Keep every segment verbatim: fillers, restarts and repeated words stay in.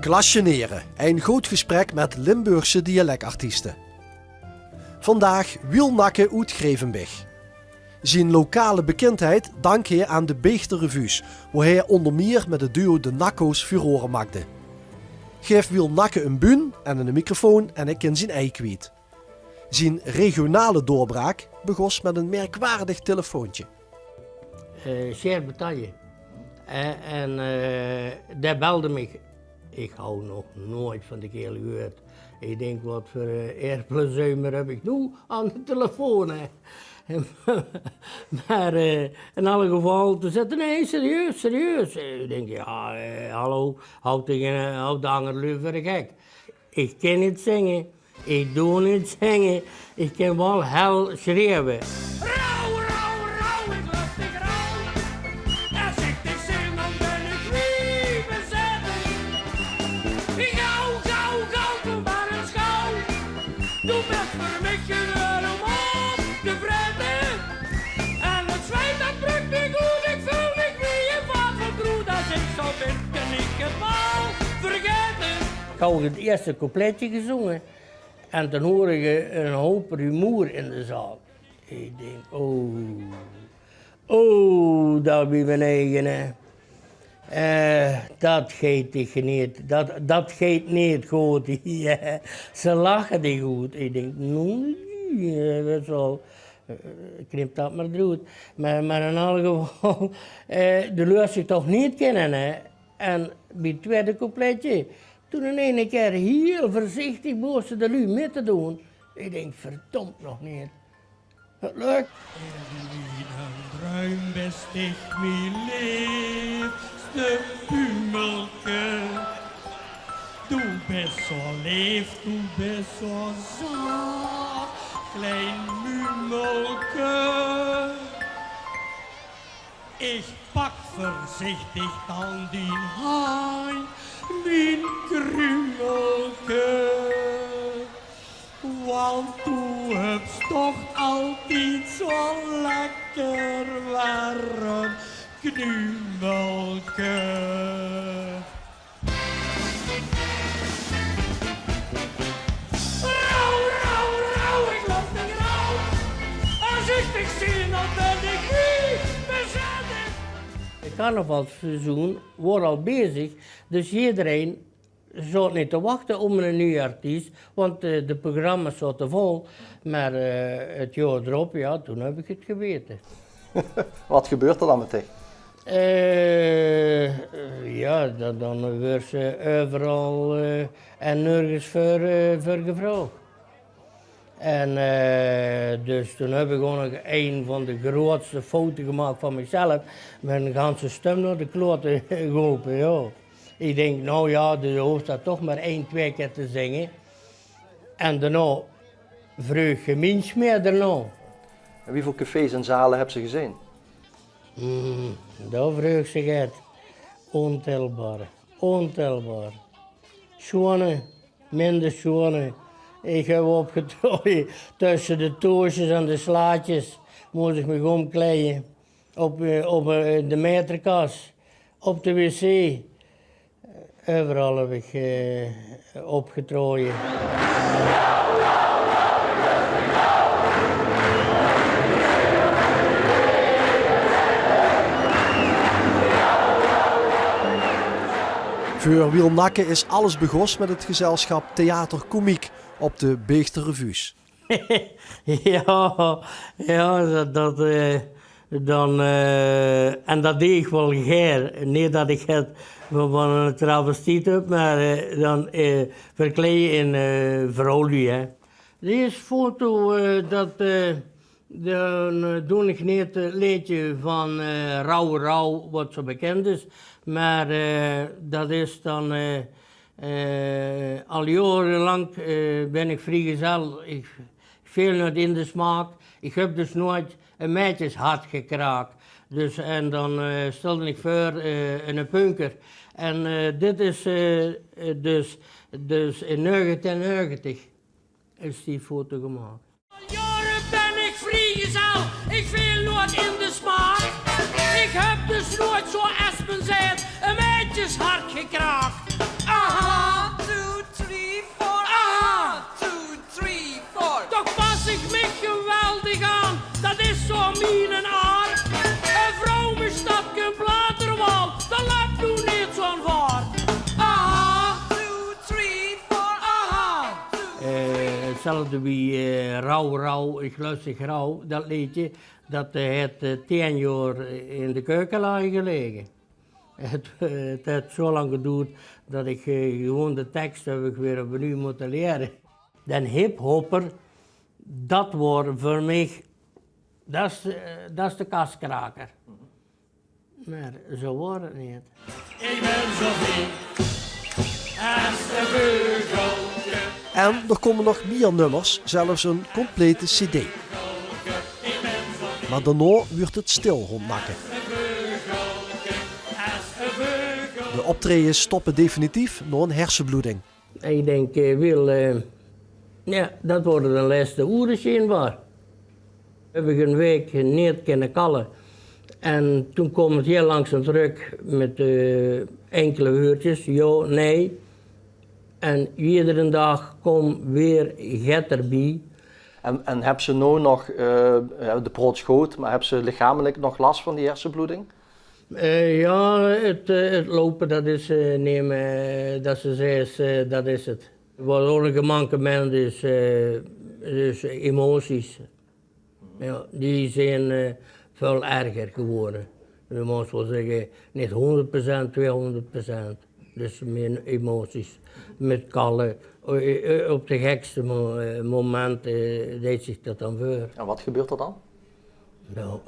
Klasjenere, ein good gesprek mit Limburgse dialekartieste. Vandaag Wiel Nakke oet Grevenbich. Zien lokale bekindheid dank heer aan de Beegter Revues, wo heer ónder mier mit 't duo de Nakko's furore maakde. Gaef Wiel Nakke ein bühn en eine microfoon en heer kin zien ei kwiet. Zien regionale doorbraak begós mit ein merkwaardig telefoontje. Eh, Sjaerd Bataille. Eh, en, eh, dae belde mich. Ich haw nog noeats van dae kaerel gehuuerd. Ich dink, wat veur, eh, aerpelzuimer höb ich noe aan de telefoon, hè? Mer, eh, in alle geval, toen zag 'r: "Nae, serieus, serieus." Ich dink, jao, eh, hallo, haw ich, eh, haw ich de anger luuj veur de gek? Ich kin neet zinge, ich doon neet zinge, ich kin waal hel sjrieve. Rauw, rauw, rauw, ich lóp dich rauw. Es ich dich zeen, dan bön ich wie bezèt. Gauw, gauw, gauw, doe mer ins gauw. Doe bös veur mich genóg óm op te vrètte. En 't zweit, dat brök mich oet, ich veul mich wie ein vafelkroet. Es ich zo bin, kin ich 't waal vergaete. Ich haw 't ierste coupletje gezónge en toen hoor ich, eh, ein houp rumoer in de zaal. Ich dink, oh, oh, dao bie mien eige, hè. Eh, dat geit dich neet, dat, dat geit neet good. Jao, ze lache dich oet. Ich dink, noe, eh, wèt se waal, eh, knip dat mer d'roet. Mer, mer in alle geval, eh, de luuj zich toch neet kinne, hè. En bie 't twiede coupletje, toen in eine kier hiel veurzichtig begós ze de luuj mit te doon. Ich dink, verdomp nog neet. 't Lök. In miene druim bös dich mien leefste bummelke. Doe bös zo leef, doe bös zo zacht, klein mummelke. Ich pak veurzichtig dan dien handj, mien krummelke. Want doe höbs toch altied zo'n lekker werm knummelke. Rauw, rauw, rauw, ich lóp dich rauw. Es ich dich zeen, dan bön ich wie bezèt. 't Carnavalsseizoen waor al bezig, dus jederein zaot neet te wachte op eine nuje artiest, want, eh, de programma's zaote vol. Mer, eh, 't jaor d'rop, jao, toen höb ich 't gewete. Wat gebeurt d'r dan mit dich? Eh, jao, dan, dan weurs se euveral, eh, en nörges veur, eh, veur gevraog. En, eh, dus toen höb ich ouch nog ein van de groeatste foute gemaak van mezelf, mien ganse stum nao de klote geholpe, jao. Ich dink, noe jao, doe hoofs dat toch mer ein, twieë kier te zinge. En daonao vreug gein minsj mieë daonao. En wieväöl cafés en zale höbs se gezeen? Mm, dao vreugs se get. Óntelbaar, óntelbaar. Sjoeane, minder sjoeane. Ich höb opgetraoje tösse de toosjes en de slaatjes. Mós ich mich ómkleie. Op, eh, op, eh, de maîtrekas. Op de wc. Euveral höb ich, eh, opgetraoje. Veur Wiel Nakke is alles begós mit 't gezelsjap Theater Comique op de Beegter Revues. Jao, jao, dat, dat, eh, dan, eh, en dat deej ich waal gaer. Neet dat ich 't van, van ein travestiet höb, mer, eh, dan, eh, verkleie in, eh, vrouwluuj, hè. Dees foto, eh, dat, eh, dan, eh, doon ich neet 't leedje van, eh, Rauw Rauw, wat zo bekind is, mer, eh, dat is dan, eh, Eh, al jaorelank, eh, bön ich vriegezel. Ich, ich veel noeats in de smaak. Ich höb dus noeats ein maedjeshart gekraak. Dus, en dan, eh, stèlde ich veur, eh, eine punker. En, eh, dit is, eh, eh, dus, dus in negentien negentig is die foto gemaak. Al jaore bön ich vriegezel, ich veel noeats in de smaak. Ich höb dus noeats, zoeas me zaet, ein maedjeshart gekraak. Aha, Tèlde wie, eh, Rauw, rauw, ich lös dich rauw, dat leedje, dat, eh, haet, eh, tieën jaor in de keukelaaj gelaege. Het, eh, het haet zo lang gedoerd dat ich, eh, gewoon de teks höb ich weer opnuuj mótte liere. Den hiphopper, dat waor veur mich, dat is, eh, dat is de kaskraker. Mer zo waor het neet. Ich bön zo vrie es e veugelke. En d'r kómme nog mieë nummers, zelfs ein complete cd. Mer daonao wuuert het stil róndj Nakke. De optraejes stoppe definitief nao ein hersebloeding. En ich dink, eh, Wiel, eh, jao, dat waore de lèste oere sjijnbaar. Höb ich ein waek neet kinne kalle. En toen kwaam het hieël langzaam trök mit, eh, inkele wäördjes, jao, nae. En ieëdere daag kwaam weer get d'rbie. En, en höbs se noe nog, eh, jao, de praots good, mer höbs se lichamelik nog las van die hersebloeding? Eh, jao, het, eh, het loupe, dat is, eh, neet mieë, eh, dat se zaes, eh, dat is het. Wat ouch ein mankement is, eh, is emoties. Jao, die zeen, eh, väöl erger gewore. Doe mós waal zègke, neet hóngerd procent, twieëhóngerd procent. Dus mieë emoties. Mit kalle, eh, eh, op de gekste mo-, eh, momente, eh, deit zich dat dan veur. En wat gebeurt er dan? Noe.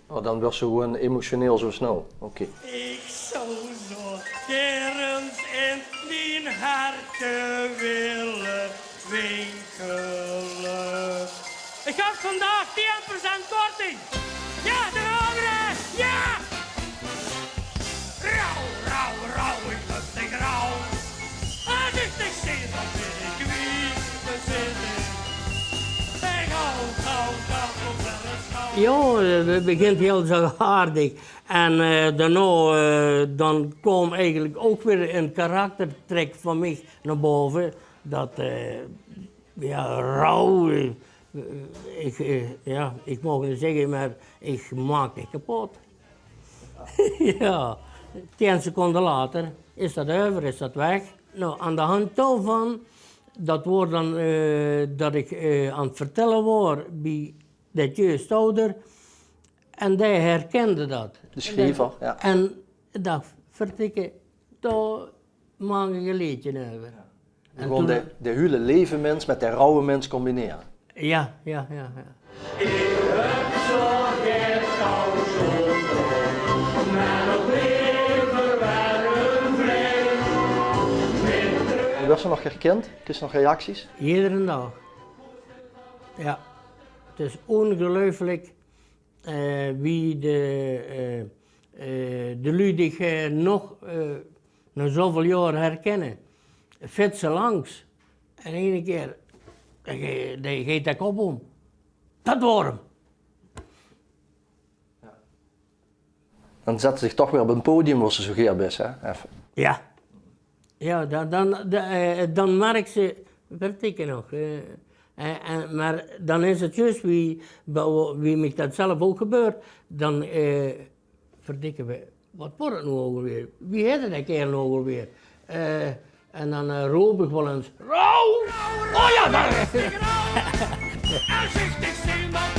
Oh, dan wuuers se gewoon emotioneel zo snel. Oké. Ich zou zo gaer in dien hertje wille winkele. Ich höb vandaag tieën procent korting. Jao, de andere. Jao! Rauw, rauw, rauw, ich lös dich rauw. Es ich dich zeen, dan bin ich kwiet te zitte. Ich hou gauw, gauw, gauw, gauw. Jao, het begint hieël zachtaardig. En, eh, daonao, eh, dan kwaam eigelik ouch weer ein karaktertrek van mich nao bove. Dat, eh, jao, rauw, eh, ich, eh, jao, ich maag neet zègke, mer ich maak dich kepot. Jao, tieën seconde later is dat euver, is dat weg. Noe, aan de hand daovan, dat waor dan, eh, dat ich, eh, aan het vertèlle waor bie det juuste ouder. En dae herkende dat. De sjriever, jao. En dach, verdikke, dao maak ich ein leedje euver. En gewoon toen de, de hiele leve mins mit de rauwe mins combinere. Jao, jao, jao, jao. Wuuers se nog herkind? Kriegs se nog reacties? Iedere daag. Jao. Het is ongeluifelik, eh, wie de, eh, eh, de luuj dich, eh, nog, eh, nao zoväöl jaor herkinne. Fietse langs. En eine kier, eh, dae geit de kop óm. Dat waor 'm. Dan zèts se dich toch weer op ein podium, wo se zo gaer bis, hè? Effe. Jao. Jao, dan, dan, dan, eh, dan merks se, verdikke nog, eh, eh, eh, mer dan is het juus wie, wie mich dat zelf ouch gebeurt. Dan, eh, verdikke, wat waor het noe ouch alweer? Wie heette dae kaerel noe ouch alweer? Eh, en dan, eh, roop ich waal ins: "Rauw!" Oh jao, dao is 'r. Es ich dich zeen, dan